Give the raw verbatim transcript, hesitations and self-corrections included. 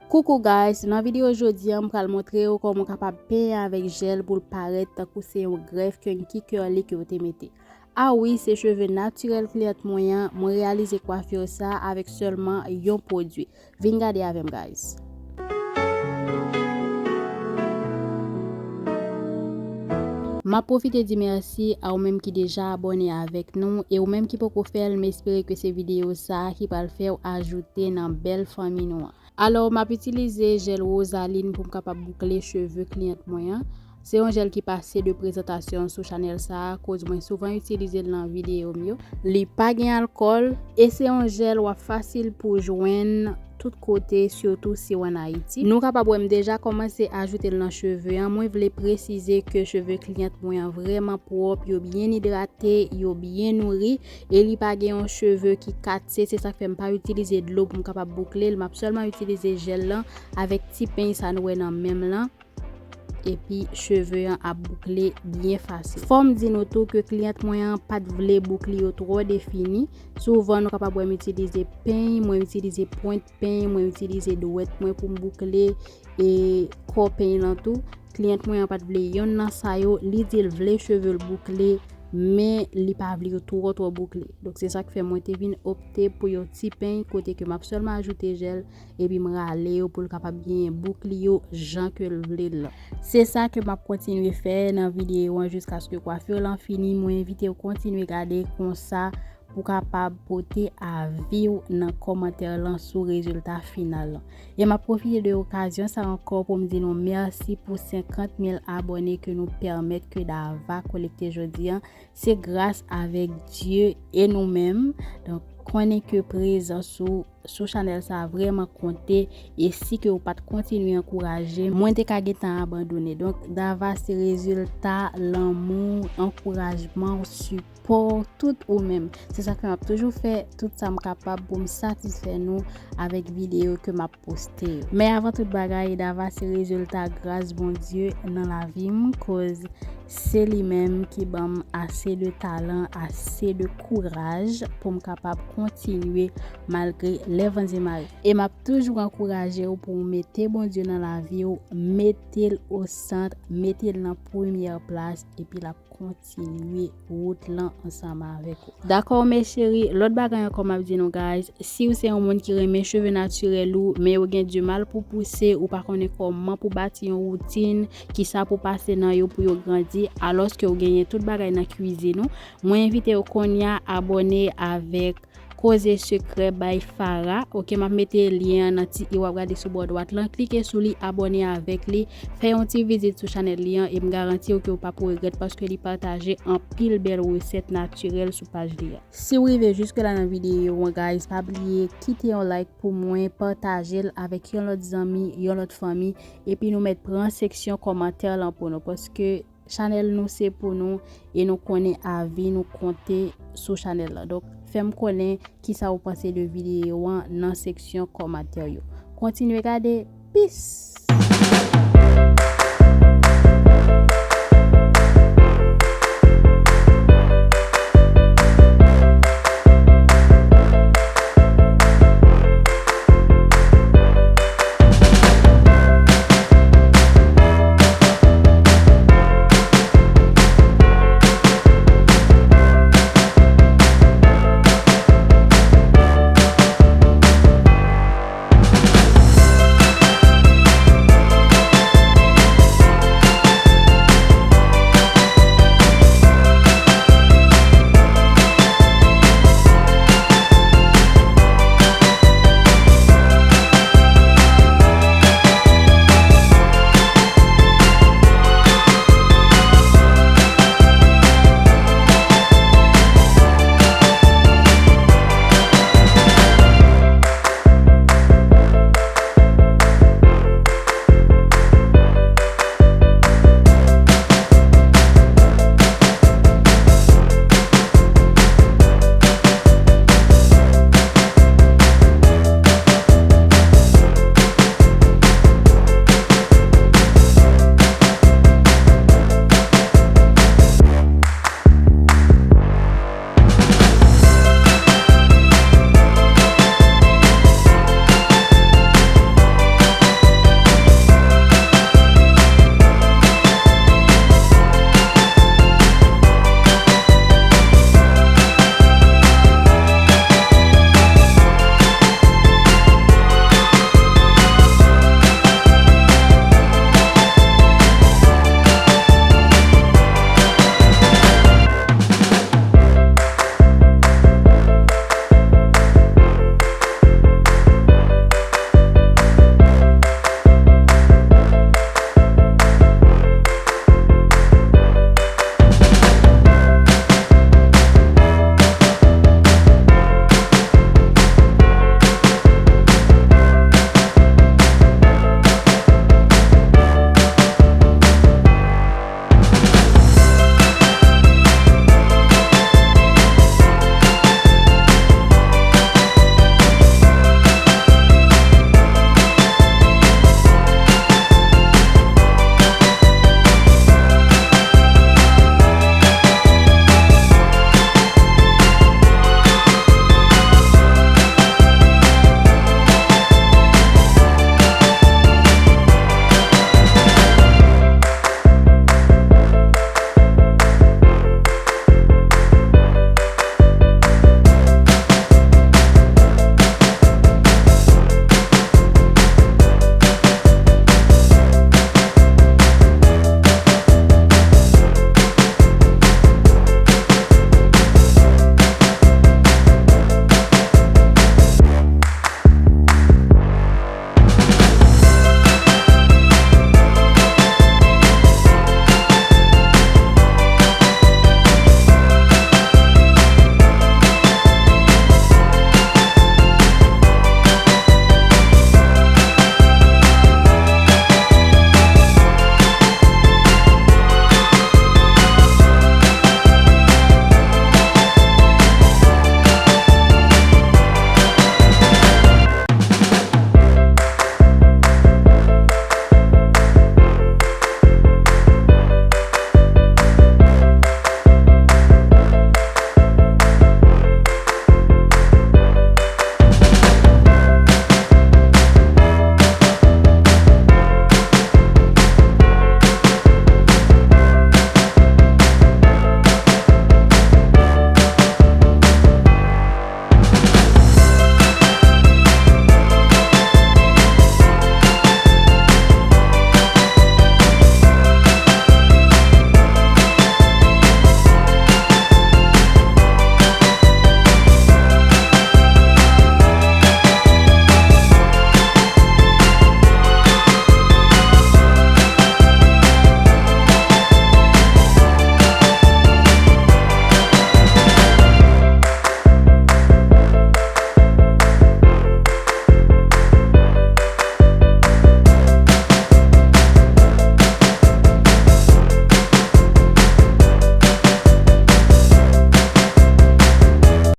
Coucou guys, nan videyo jodi a m pral montre w kòman w kapab penyen avèk jèl pou l parèt tankou se yon grèf kenki curly ke w te mete. A wi, se cheve natirèl kliyant mwen an, mwen reyalize kwafir sa avèk sèlman yon pwodui. Vin gade avè m guys. M ap pwofite di mèsi a ou menm ki deja abòne avèk nou e ou menm ki poko fè l, m espere ke se videyo sa a ki pral fè w ajoute nan bèl fanmi nou an. Alò, m ap itilize jèl Rosaline pou m kapab boukle cheve kliyant mwen an. Se yon jèl ki pase de prezantasyon sou chanèl sa a, koz mwen souvan itilize l nan videyo m yo. Li pa gen alkòl e se yon jèl w ap fasil pou jwenn tout kote, sitou si w ann Ayiti. Nou kapab wè m deja kòmanse ajoute l nan cheve an. Mwen vle presize ke cheve kliyant mwen an vrèman pwòp, yo byen idrate, yo byen nouri e li pa gen yon cheve ki katye. Se sa k fè m pa itilize dlo pou m kapab boukle l. M ap sèlman itilize jèl lan avèk ti peny sa nou wè nan men m lan. Epi cheve an ap boukle byen fasil. Fò m di nou tou ke kliyant mwen an pa t vle bouk li yo twò defini. Souvan nou kapab wè m itilize peny, mwen itilize pwent peny, mwen itilize dwèt mwen pou m boukle e kò peny lan tou. Kliyant mwen an pa t vle yonn nan sa yo, li di l vle cheve l boukle, men li pa vle yo twò twò boukle. Donk se sa k fè mwen te vin opte pou yon ti peny kote ke m ap sèlman ajoute jèl epi m rale yo pou l kapab genyen bouk li yo jan ke l vle l lan. Se sa ke m ap kontinye fè nan videyo an jiskaske kwafir lan fini. Mwen envite w kontinye gade konsa pou kapab pote avi w nan kòmantè lan sou rezilta final lan. E m ap pwofite de okazyon sa ankò pou m di nou mèsi pou senkant mil abòne ke nou pèmèt ke Dava kolekte jodi an. Se gras avèk Dye e nou menm. Donk, konnen ke prezans ou sou chanèl sa a vrèman konte e si ke ou pa t kontinye ankouraje m, mwen te ka gentan abandone. Donk, Dava se rezilta lanmou, ankourajman, sipò, tout ou menm. Se sa ke m ap toujou fè, tout sa m kapab pou m satisfè nou avèk videyo ke m ap poste yo. Men avan tout bagay, Dava se rezilta gras Bondye nan lavi m, koz se li menm ki ban m ase de talan, ase de kouraj pou m kapab kontinye malgre lè van di mare. E m ap toujou ankouraje w pou w mete Bondye nan lavi w, mete l o sant, mete l nan premyè plas, epi l ap kontinye wout lan ansanm avèk ou. Dakò, mes chéris, lòt bagay ankò m ap di nou, guys, si w se yon moun ki renmen cheve natirèl ou, men yo gen dimal pou pouse, ou pa konnen kòman pou bati yon woutin, kisa pou pase nan yo pou yo grandi, alòske w genyen tout bagay nan kwizin ou, mwen envite w kounye a abòne avèk Koze Sekrè by Farah. Oke, m ap mete lyen an nan ti i w ap gade sou bò dwat lan. Klike sou li, abòne avèk li. Fè yon ti vizit sou chanèl li an e m garanti w ke w p ap regrèt paske li pataje anpil bèl resèt natirèl sou paj li an. Si w rive jiske la nan videyo an, guys, pa bliye kite yon like pou mwen, pataje l avèk yon lòt zanmi, yon lòt fanmi, epi nou mèt pran seksyon kòmantè lan pou nou paske chanèl nou se pou nou e nou konnen avi nou konte sou chanèl lan. Donk, fè m konnen kisa ou panse de videyo an nan seksyon kòmantè yo. Kontinye gade. Peace!